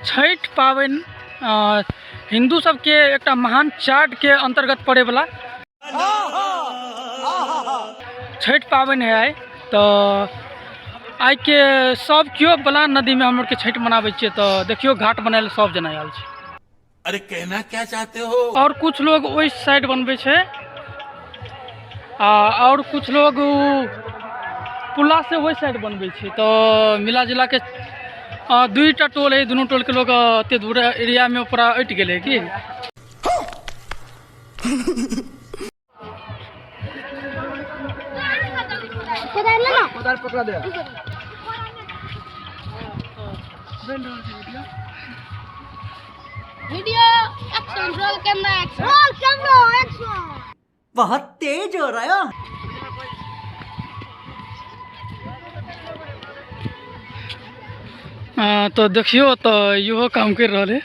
छठि पाबनि हिन्दू सबके एकटा महान चार्टके अन्तर्गत पड़ैवला छठि पाबनि है आइ। तऽ आइके सब केओ बलान नदीमे हम आरके छठि मनाबै छियै। तऽ देखियौ घाट बनायल सब जना आयल छै। अरे कहना क्या चाहते हो? और कुछ लोग ओहि साइड बनबै छै आ और कुछ लोग पुला से ओहि साइड बनबै छै। तऽ मिला जुला के दुईटा टोल है, दुनू टोल के लोग एते दूर एरिया में पूरा अटि गेलै की। कोदाल पकड़ा दे। Video action, roll camera action, roll camera action. बहुत तेज हो रहा है। तो देखियो तो इहो काम कर रहल है।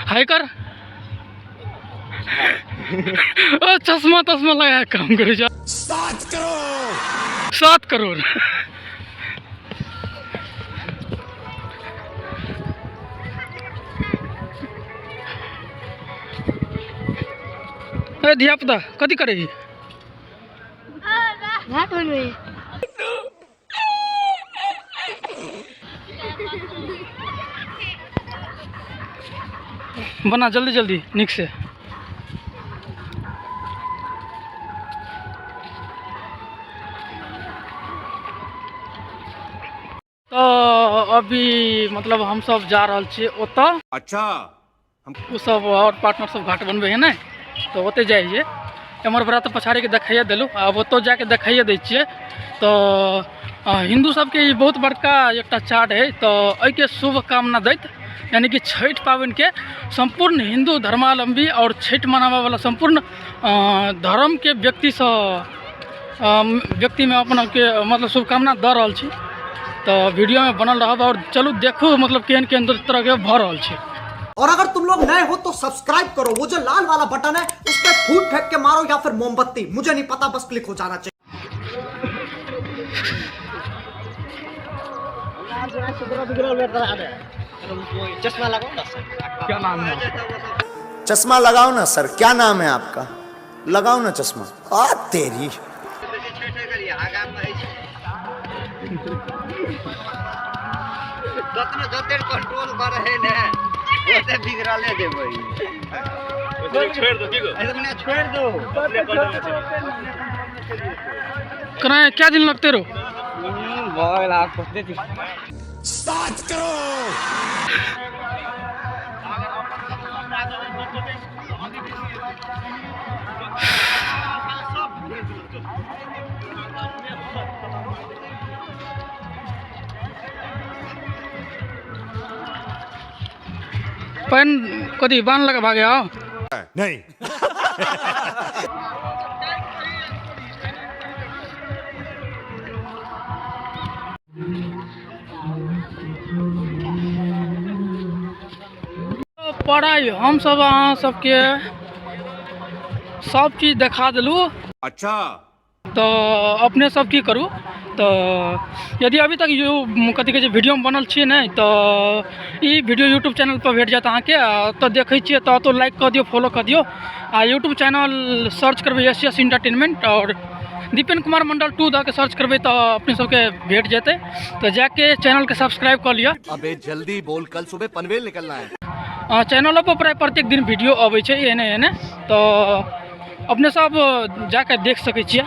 हाय कर। ओ चश्मा तश्मा लगा के काम करे जा। 7 करोड़। 7 करोड़। ए धिया पुता कथी करेगी? घाट बनबे। बना जल्दी जल्दी निक से। तो अभी हम सब जा रहल छियै ओतऽ। अच्छा। ओ सब और पार्टनर सब घाट बनबै है ने, तो ओतऽ जाइ छियै। एम्हर बड़ा तऽ पछाड़ी के देखाइए देलहुँ, आब ओतऽ जाके देखाइए दै छियै। तो हिन्दू सबके ई बहुत बड़का एकटा चार्ट है, तो एहिके शुभकामना दैत यानी कि छठि पाबनिके सम्पूर्ण हिन्दू धर्मावलम्बी और छठि मनाबैवला सम्पूर्ण धर्मके व्यक्तिसँ, व्यक्तिमे अपनाके शुभकामना दऽ रहल छी। तऽ वीडियोमे बनल रहब और चलू देखू केहन केहन तरहके भऽ रहल छै। और अगर तुम लोग नए हो तो सब्सक्राइब करो, वो जो लाल वाला बटन है उस पर फूट फेंक के मारो या फिर मोमबत्ती, मुझे नहीं पता, बस क्लिक हो जाना चाहिए। चश्मा लगाओ ना सर। क्या नाम है आपका? चश्मा लगाओ ना सर। क्या नाम है आपका? लगाओ ना चश्मा। आ तेरी। कंट्रोल कर रहे ने ओते बिगड़ले देबै। छोड़ दो की गो? ऐसे मने छोड़ दो। कना क्या दिन लगते रहो? भऽ गेल आब सोचते छी। 7 करोड़। पानि कथी बान्ह लगा भागे आओ? नहीं। पढ़ाई हम सब अहाँ सबके सब चीज देखा देलू। अच्छा। तो अपने सब की करू, तो यदि अभी तक यो कथी कहै छै वीडियो में बनल छियै ने, तो ई वीडियो यूट्यूब चैनल पर भेट जायत अहाँके। तो देखै छियै तो तो लाइक कऽ दियौ, फॉलो कऽ दियौ, आ यूट्यूब चैनल सर्च करबै एस एस इंटरटेनमेंट और दीपेन कुमार मंडल 2 दऽ के सर्च करबै तो अपने सबके भेट जेतै। तो जाके चैनल के सब्सक्राइब कऽ लिअ। अबे जल्दी बोल, कल सुबह पनवेल निकलना है। चैनल पर प्राय प्रत्येक दिन वीडियो अबै छै एहने एहने, तो अपने सब जाके देख सकै छियै।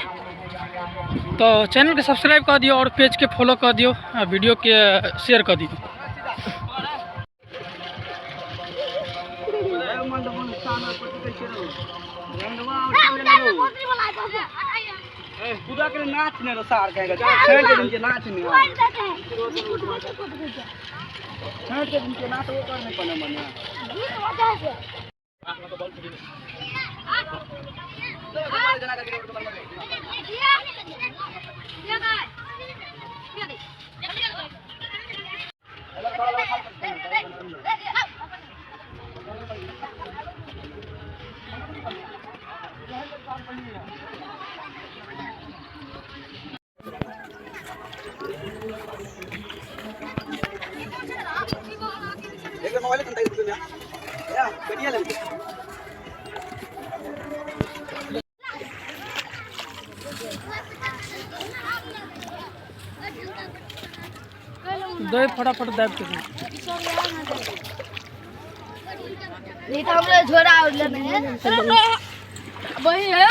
तो चैनल के सब्सक्राइब कऽ दियौ और पेज के फॉलो कऽ दियौ आ वीडियो के शेयर कऽ दियौ। पूरा के नाच ने सार कहेगा, छठ के दिन के नाच ने। छठ के दिन के नाच वो करने पड़े मने। दे फटाफट दाबि के दे। नहीं तो हमरा झोरा और लेने है। वही है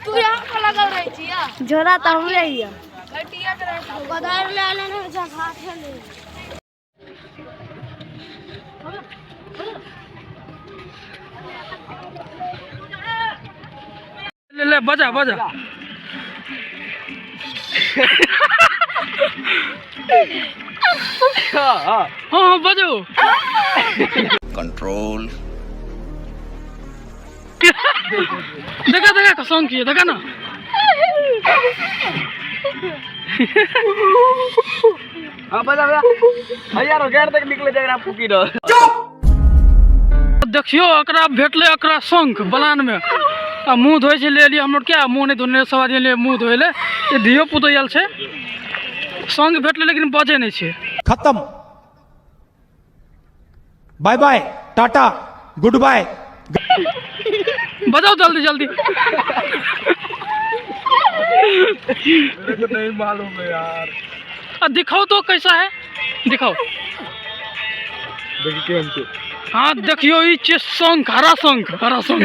तू यहाँ पर लगल रही छी। झोरा तो हमरे ही है। घटिया तरह कोदार ले लेने जा हाथ ले। ले ले बजा बजा। हाँ हाँ बजो। कंट्रोल। देखा देखा सॉन्ग किए देखा ना। हाँ बजा बजा। यार गैर तक निकले जाएगा फूकी रहो। देखियो एकरा भेटले एकरा शंख बलान में आ मुँह धोइ छै ले लियै हमर क्या मुँह नहि धोने सब आदमी ले मुँह धोइ ले। ई धियो पुतो आयल छै शंख भेटले लेकिन बजै नहि छै। खत्म, bye bye tata good bye. बजाओ जल्दी जल्दी। नहीं मालूम है यार। दिखाओ तो कैसा है, दिखाओ। देखिए हाँ देखियो ई चीज शंख, हरा शंख, हरा शंख।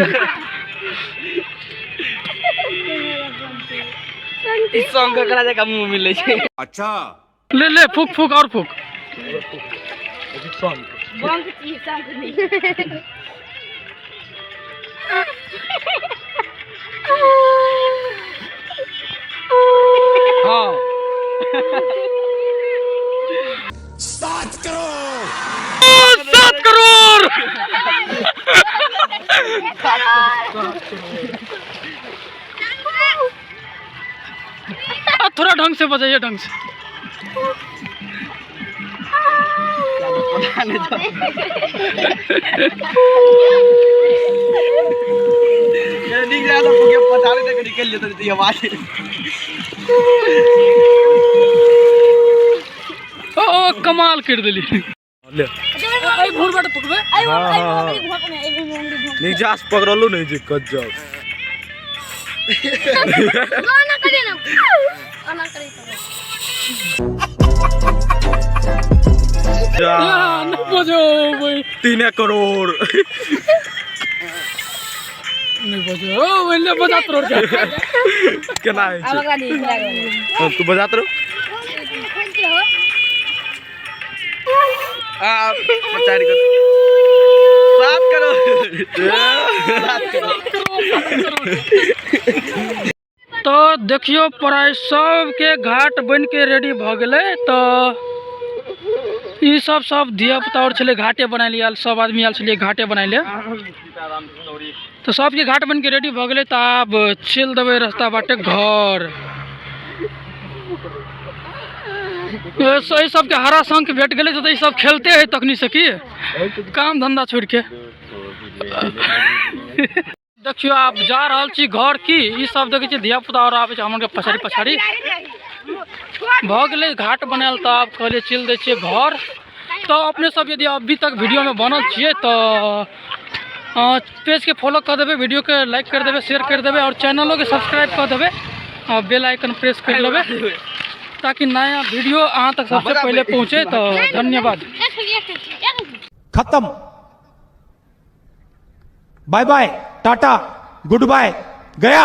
ई शंख एकरा जकाँ मुँह मिलै छै। अच्छा ले ले फूक फूक और फूक। बंक छी शंख नहीं। हाँ 7 करोड़ 7 करोड़। थोड़ा ढंग से बजाइए, ढंग से। ओ कमाल कर दिली। आई भूर बाट पकड़बे। नीचा से पकड़लो नहीं जे गजब। ना करे ना ना करे नहीं बजो भाई। 3 करोड़ नहीं बजो। ओ ले बजा तोड़ के केना है छै तू बजात रहो। आ 4 करोड़ 7 करोड़ 7 करोड़। तो देखियो प्राय सबके घाट बन के रेडी भ गेलै। तो ई सब सब धिया पुता और छलै घाटे बनाय आयल, सब आदमी आयल छलै घाटे बनाय ले। तो सबके घाट बन के रेडी भ गेलै। तो आब चलि देबै रास्ता बाटे घर। एहि सबके हरा शंख भेट गेलै तो ई सब खेलते है तखनी से की काम धंधा छोड़ के। देखियो आप जा रहल छी घर की ई सब देखै छी धिया पुता और आबै छै हमर के पछाड़ी पछाड़ी भऽ गेलै घाट बनायल। तऽ आब कहलियै चलि दै छियै घर। तो अपने सब यदि अभी तक वीडियो में बनल छियै तो पेज के फॉलो कर देबै, वीडियो के लाइक कर देबै, शेयर कर देबै और चैनलों के सब्सक्राइब कर देबै और बेल आइकन प्रेस कर लेबै ताकि नया वीडियो अहाँ तक सबसे पहले पहुँचे। तो धन्यवाद। खत्म, bye bye tata good bye गया।